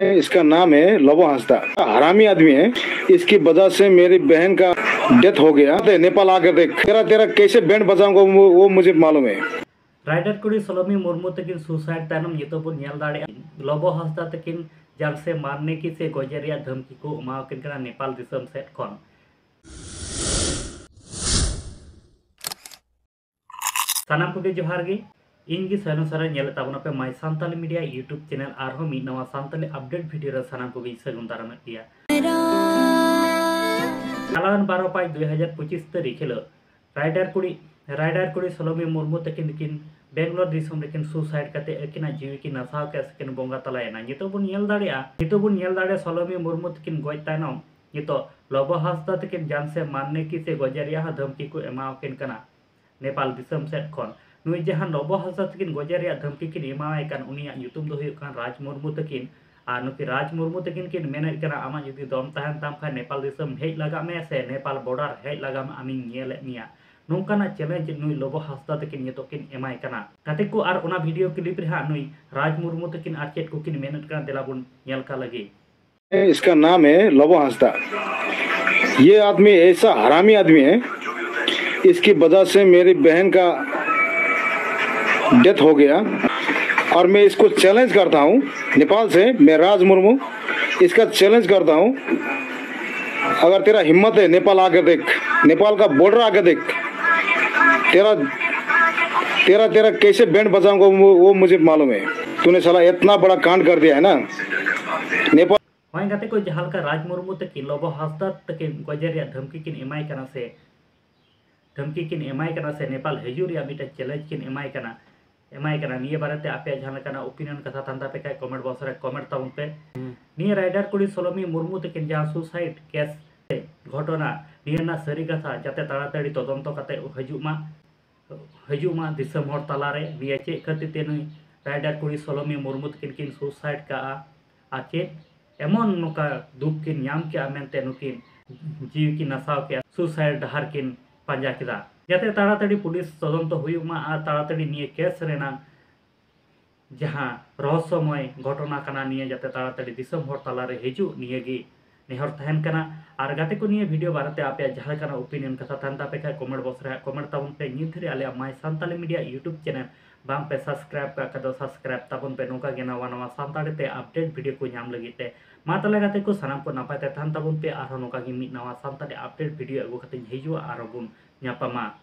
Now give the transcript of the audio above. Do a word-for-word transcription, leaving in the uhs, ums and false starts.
इसका नाम है लोबो हांसदा। हरामी आदमी है। इसकी वजह से मेरी बहन का डेथ हो गया। नेपाल आकर देख, तेरा तेरा कैसे बैंड बजाऊंगा वो, वो मुझे मालूम है। ᱨᱟᱭᱰᱟᱨ ᱠᱩᱲᱤ ᱥᱚᱞᱚᱢᱤ ᱢᱩᱨᱢᱩ ᱛᱟᱹᱠᱤᱱ ᱥᱩᱥᱟᱭᱤᱰ ᱛᱟᱭᱱᱚᱢ ᱱᱤᱛᱚᱜ ᱵᱚᱱ ᱧᱮᱞ ᱫᱟᱲᱮᱭᱟᱜᱼᱟ, ᱞᱚᱵᱚ ᱦᱟᱸᱥᱫᱟ ᱛᱟᱹᱠᱤᱱ ᱡᱟᱱ ᱥᱮ ᱢᱟᱨᱱᱮ ᱠᱤ ᱥᱮ ᱜᱚᱡᱮ ᱨᱮᱭᱟᱜ ᱫᱷᱟᱢᱠᱤ ᱠᱚ ᱮᱢᱟᱣᱟᱠᱤᱱ ᱠᱟᱱᱟ ᱱᱮᱯᱟᱞ ᱫᱤᱥᱚᱢ ᱥᱮᱫ ᱠᱷᱚᱱ᱾ ᱥᱟᱱᱟᱢ ᱠᱚᱜᱮ ᱡᱚᱦᱟᱨ ᱜᱮ᱾ ᱤᱧ ᱜᱮ ᱥᱟᱭᱱᱚ ᱥᱟᱨᱟ ᱧᱮᱞᱮᱫ ᱛᱟᱵᱚᱱᱟ ᱯᱮ My Santali Media YouTube channel᱾ ᱟᱨᱦᱚᱸ ᱢᱤᱫ ᱱᱟᱣᱟ ᱥᱟᱱᱛᱟᱞᱤ ᱟᱯᱰᱮᱴ ᱵᱷᱤᱰᱤᱭᱳ ᱨᱮ ᱥᱟᱱᱟᱢ ᱠᱚᱜᱮᱧ ᱥᱟᱹᱜᱩᱱ ᱫᱟᱨᱟᱢᱮᱫ ᱯᱮᱭᱟ᱾ ᱪᱟᱞᱟᱣᱮᱱ ᱵᱟᱨᱚ ᱯᱟᱸᱪ ᱫᱩᱭ ᱦᱟᱡᱟᱨ ᱯᱚᱸᱪᱤᱥ ᱛᱟᱹᱨᱤᱠᱷ ᱦᱤᱞᱳᱜ ᱨᱟᱭᱰᱟᱨ ᱠᱩᱲᱤ, ᱨᱟᱭᱰᱟᱨ ᱠᱩᱲᱤ ᱥᱚᱞᱚᱢᱤ ᱢᱩᱨᱢᱩ ᱛᱟᱹᱠᱤᱱ ᱫᱚᱠᱤᱱ ᱵᱮᱝᱜᱟᱞᱳᱨ ᱫᱤᱥᱚᱢ ᱨᱮᱠᱤᱱ ᱥᱩᱥᱟᱭᱤᱰ ᱠᱟᱛᱮ ᱟᱹᱠᱤᱱᱟᱜ ᱡᱤᱣᱤ ᱠᱤᱱ ᱱᱟᱥᱟᱣ ᱠᱮᱫ ᱥᱮᱠᱤᱱ ᱵᱚᱸᱜᱟ ᱛᱟᱞᱟᱭᱮᱱᱟ᱾ ᱱᱤᱛᱚᱜ ᱵᱚᱱ ᱧᱮᱞ ᱫᱟᱲᱮᱭᱟᱜᱼᱟ, ᱱᱤᱛᱚᱜ ᱵᱚᱱ ᱧᱮᱞ ᱫᱟᱲᱮᱭᱟᱜᱼᱟ ᱥᱚᱞᱚᱢᱤ ᱢᱩᱨᱢᱩ ᱛᱟᱹᱠᱤᱱ ᱜᱚᱡ ᱛᱟᱭᱱᱚᱢ ᱱᱤᱛᱚᱜ ᱞᱚᱵᱚ ᱦᱟᱸᱥᱫᱟ ᱛᱟᱹᱠᱤᱱ ᱡᱟᱱ ᱥᱮ ᱢᱟᱨᱱᱮ ᱠᱤ ᱥᱮ ᱜᱚᱡᱮ ᱨᱮᱭᱟᱜ ᱦᱚᱸ ᱫᱷᱟᱢᱠᱤ ᱠᱚ ᱮᱢᱟᱣᱟᱠᱤᱱ ᱠᱟᱱᱟ ᱱᱮᱯᱟᱞ ᱫᱤᱥᱚᱢ ᱥᱮᱫ ᱠᱷᱚᱱ᱾ ᱱᱩᱭ ᱡᱟᱦᱟᱸ ᱞᱚᱵᱚ ᱦᱟᱸᱥᱫᱟ ᱛᱟᱹᱠᱤᱱ ᱜᱚᱡᱮ ᱨᱮᱭᱟᱜ ᱫᱷᱟᱢᱠᱤ ᱠᱤᱱ ᱮᱢᱟᱣᱟᱭ ᱠᱟᱱ, ᱩᱱᱤᱭᱟᱜ ᱧᱩᱛᱩᱢ ᱫᱚ ᱦᱩᱭᱩᱜ ᱠᱟᱱᱟ ᱨᱟᱡᱽ ᱢᱩᱨᱢᱩ ᱛᱟᱹᱠᱤᱱ᱾ ᱟᱨ ᱱᱩᱠᱤᱱ ᱨᱟᱡᱽ ᱢᱩᱨᱢᱩ ᱛᱟᱹᱠᱤᱱ ᱠᱤᱱ ᱢᱮᱱᱮᱫ ᱠᱟᱱᱟ, "ᱟᱢᱟᱜ ᱡᱩᱫᱤ ᱫᱚᱢ ᱛᱟᱦᱮᱱ ᱛᱟᱢ ᱠᱷᱟᱱ ᱱᱮᱯᱟᱞ ᱫᱤᱥᱚᱢ ᱦᱮᱡ ᱞᱟᱜᱟᱜ ᱢᱮ ᱥᱮ ᱱᱮᱯᱟᱞ ᱵᱚᱰᱟᱨ ᱦᱮᱡ ᱞᱟᱜᱟᱜ ᱢᱮ, ᱟᱢᱤᱧ ᱧᱮᱞᱮᱫ ᱢᱮᱭᱟ᱾" ᱱᱚᱝᱠᱟᱱᱟᱜ ᱪᱮᱞᱮᱧᱡᱽ ᱱᱩᱭ ᱞᱚᱵᱚ ᱦᱟᱸᱥᱫᱟ ᱛᱟᱹᱠᱤᱱ ᱱᱤᱛᱚᱜ ᱠᱤᱱ ᱮᱢᱟᱭ ᱠᱟᱱᱟ᱾ ᱜᱟᱛᱮ ᱠᱚ, ᱟᱨ ᱚᱱᱟ ᱵᱷᱤᱰᱤᱭᱳ ᱠᱞᱤᱯ ᱨᱮ ᱦᱟᱸᱜ ᱱᱩᱭ ᱨᱟᱡᱽ ᱢᱩᱨᱢᱩ ᱛᱟᱹᱠᱤᱱ ᱟᱨ ᱪᱮᱫ ᱠᱚᱠᱤᱱ ᱢᱮᱱᱮᱫ ᱠᱟᱱᱟ, ᱫᱮᱞᱟ ᱵᱚᱱ ᱧᱮᱞ ᱠᱟᱜ ᱞᱟᱹᱜᱤᱫ᱾ इसका नाम है लोबो हांसदा। ये आदमी ऐसा हरामी आदमी है, इसकी वजह से मेरी बहन का डेथ हो गया। और मैं इसको चैलेंज करता हूँ, नेपाल से मैं राज मुर्मू इसका चैलेंज करता हूँ। अगर तेरा हिम्मत है, नेपाल आके देख, नेपाल का बॉर्डर आके देख। तेरा तेरा तेरा कैसे बैंड बजाऊंगा वो, वो मुझे मालूम है। तूने साला इतना बड़ा कांड कर दिया है ना नेपाल। ᱦᱳᱭ ᱜᱟᱛᱮ ᱠᱚ, ᱡᱟᱦᱟᱸ ᱞᱮᱠᱟ ᱨᱟᱡᱽ ᱢᱩᱨᱢᱩ ᱛᱟᱹᱠᱤᱱ ᱞᱚᱵᱚ ᱦᱟᱸᱥᱫᱟ ᱛᱟᱹᱠᱤᱱ ᱜᱚᱡᱮ ᱨᱮᱭᱟᱜ ᱫᱷᱟᱢᱠᱤ ᱠᱤᱱ ᱮᱢᱟᱭ ᱠᱟᱱᱟ ᱥᱮ ᱫᱷᱟᱢᱠᱤ ᱠᱤᱱ ᱮᱢᱟᱭ ᱠᱟᱱᱟ ᱥᱮ ᱱᱮᱯᱟᱞ ᱦᱤᱡᱩᱜ ᱨᱮᱭᱟᱜ ᱢᱤᱫᱴᱮᱱ ᱪᱮᱞᱮᱧᱡᱽ ᱠᱤᱱ ᱮᱢᱟᱭ ᱠᱟᱱᱟ, ᱮᱢᱟᱭ ᱠᱟᱱᱟ, ᱱᱤᱭᱟᱹ ᱵᱟᱨᱮᱛᱮ ᱟᱯᱮᱭᱟᱜ ᱡᱟᱦᱟᱸ ᱞᱮᱠᱟᱱᱟᱜ ᱚᱯᱤᱱᱤᱭᱚᱱ ᱠᱟᱛᱷᱟ ᱛᱟᱦᱮᱱ ᱛᱟᱯᱮ ᱠᱷᱟᱡ ᱠᱚᱢᱮᱱᱴ ᱵᱚᱠᱥ ᱨᱮ ᱠᱚᱢᱮᱱᱴ ᱛᱟᱵᱚᱱ ᱯᱮ᱾ ᱱᱤᱭᱟᱹ ᱨᱟᱭᱰᱟᱨ ᱠᱩᱲᱤ ᱥᱚᱞᱚᱢᱤ ᱢᱩᱨᱢᱩ ᱛᱟᱹᱠᱤᱱ ᱡᱟᱦᱟᱸ ᱥᱩᱥᱟᱭᱤᱰ ᱠᱮᱥ ᱜᱷᱚᱴᱚᱱᱟ, ᱱᱤᱭᱟᱹ ᱨᱮᱱᱟᱜ ᱥᱟᱹᱨᱤ ᱠᱟᱛᱷᱟ ᱡᱟᱛᱮ ᱛᱟᱲᱟᱛᱟᱲᱤ ᱛᱚᱫᱚᱱᱛᱚ ᱠᱟᱛᱮ ᱦᱤᱡᱩᱜ ᱢᱟ, ᱦᱤᱡᱩᱜ ᱢᱟ ᱫᱤᱥᱚᱢ ᱦᱚᱲ ᱛᱟᱞᱟᱨᱮ, ᱱᱤᱭᱟᱹ ᱪᱮᱫ ᱠᱷᱟᱹᱛᱤᱨ ᱛᱮ ᱱᱩᱭ ᱨᱟᱭᱰᱟᱨ ᱠᱩᱲᱤ ᱥᱚᱞᱚᱢᱤ ᱢᱩᱨᱢᱩ ᱛᱟᱹᱠᱤᱱ ᱠᱤᱱ ᱥᱩᱥᱟᱭᱤᱰ ᱠᱟᱜᱼᱟ ᱟᱨ ᱪᱮᱫ ᱮᱢᱚᱱ ᱱᱚᱝᱠᱟ ᱫᱩᱠ ᱠᱤᱱ ᱧᱟᱢ ᱠᱮᱜᱼᱟ ᱢᱮᱱᱛᱮ ᱱᱩᱠᱤᱱ ᱡᱤᱣᱤ ᱠᱤᱱ ᱱᱟᱥᱟᱣ ᱠᱮᱜᱼᱟ, ᱥᱩᱥᱟᱭᱤᱰ ᱰᱟᱦᱟᱨ ᱠᱤᱱ ᱯᱟᱸᱡᱟ ᱠᱮᱫᱟ᱾ ᱡᱟᱛᱮ ᱛᱟᱲᱟᱛᱟᱲᱤ ᱯᱩᱞᱤᱥ ᱛᱚᱫᱚᱱᱛᱚ ᱦᱩᱭᱩᱜ ᱢᱟ ᱟᱨ ᱛᱟᱲᱟᱛᱟᱲᱤ ᱱᱤᱭᱟᱹ ᱠᱮᱥ ᱨᱮᱱᱟᱜ ᱡᱟᱦᱟᱸ ᱨᱚᱦᱚᱥᱚᱢᱚᱭ ᱜᱷᱚᱴᱚᱱᱟ ᱠᱟᱱᱟ, ᱱᱤᱭᱟᱹ ᱡᱟᱛᱮ ᱛᱟᱲᱟᱛᱟᱲᱤ ᱫᱤᱥᱚᱢ ᱦᱚᱲ ᱛᱟᱞᱟᱨᱮ ᱦᱤᱡᱩᱜ, ᱱᱤᱭᱟᱹ ᱜᱮ ᱱᱮᱦᱚᱨ ᱛᱟᱦᱮᱱ ᱠᱟᱱᱟ᱾ ᱟᱨ ᱜᱟᱛᱮ ᱠᱚ, ᱱᱤᱭᱟᱹ ᱵᱷᱤᱰᱤᱭᱳ ᱵᱟᱨᱮᱛᱮ ᱟᱯᱮᱭᱟᱜ ᱡᱟᱦᱟᱸ ᱞᱮᱠᱟᱱᱟᱜ ᱳᱯᱤᱱᱤᱭᱚᱱ ᱠᱟᱛᱷᱟ ᱛᱟᱦᱮᱱ ᱛᱟᱯᱮ ᱠᱷᱟᱡ, ᱠᱚᱢᱮᱱᱴ ᱵᱚᱠᱥ ᱨᱮ ᱦᱟᱸᱜ ᱠᱚᱢᱮᱱᱴ ᱛᱟᱵᱚᱱ ᱯᱮ᱾ ᱱᱤᱛ ᱫᱷᱟᱹᱨᱤᱡ ᱟᱞᱮᱭᱟᱜ ᱢᱟᱭ ᱥᱟᱱᱛᱟᱞᱤ ᱢᱤᱰᱤᱭᱟ ᱭᱩᱴᱩᱵᱽ ᱪᱮᱱᱮᱞ ᱵᱟᱝ ᱯᱮ ᱥᱟᱵᱥᱠᱨᱟᱭᱤᱵᱽ ᱠᱟᱜ ᱠᱷᱟᱡ ᱫᱚ ᱥᱟᱵᱥᱠᱨᱟᱭᱤᱵᱽ ᱛᱟᱵᱚᱱ ᱯᱮ, ᱱᱚᱝᱠᱟ ᱜᱮ ᱱᱟᱣᱟ ᱱᱟᱣᱟ ᱥᱟᱱᱛᱟᱲᱤ ᱛᱮ ᱟᱯᱰᱮᱴ ᱵᱷᱤᱰᱤᱭᱳ ᱠᱚ ᱧᱟᱢ ᱞᱟᱹᱜᱤᱫ ᱛᱮ᱾ ᱢᱟ ᱛᱟᱦᱚᱞᱮ ᱜᱟᱛᱮ ᱠᱚ, ᱥᱟᱱᱟᱢ ᱠᱚ ᱱᱟᱯᱟᱭ ᱛᱮ ᱛᱟᱦᱮᱱ ᱛᱟᱵᱚᱱ ᱯᱮ, ᱟᱨᱦᱚᱸ ᱱᱚᱝᱠᱟ ᱜᱮ ᱢᱤᱫ ᱱᱟᱣᱟ ᱥᱟᱱᱛᱟᱲᱤ ᱟᱯᱰᱮᱴ ᱵᱷᱤᱰᱤᱭᱳ ᱟᱹᱜᱩ ᱠᱟᱛᱮᱧ ᱦᱤᱡᱩᱜᱼᱟ, ᱟᱨᱦᱚᱸ ᱵᱚᱱ ᱧᱟᱯᱟᱢᱟ᱾